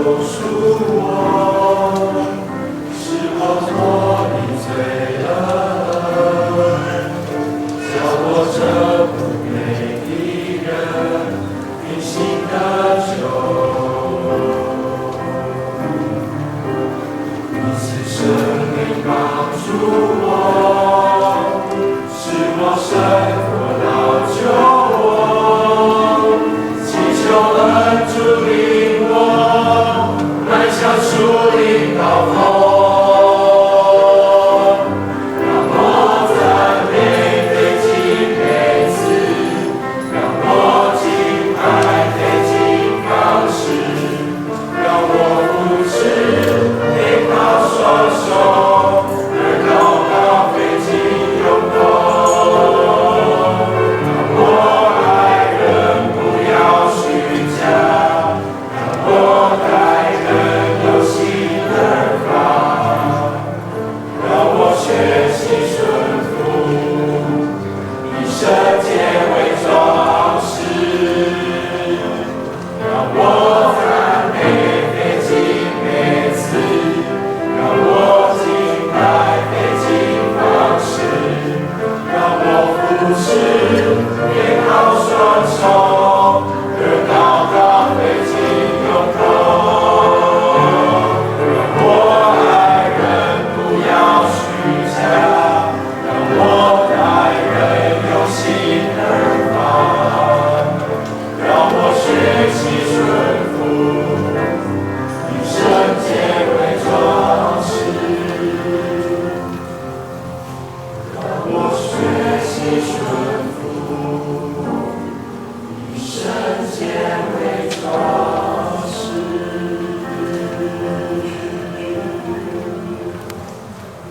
贖我，使我脫離罪惡，叫我這不配的人因信得救。你賜聖靈幫助我，使我勝過老舊我，祈求恩主領我，邁向屬靈高峰。讓我讚美非敬卑詞，讓我敬拜非敬放肆，讓我服侍背靠雙手，而禱告非盡用功。讓我愛人不要虛假，讓我待人有心而發，讓我學習順服，以聖潔為裝飾。讓我讚美非敬卑詞，讓我敬拜非敬放肆，讓我服侍背靠雙手，而禱告非盡用功。讓我愛人不要虛假，讓我待人有心而發，讓我學習順服，以聖潔為裝飾。讓我學習順服，以聖潔為裝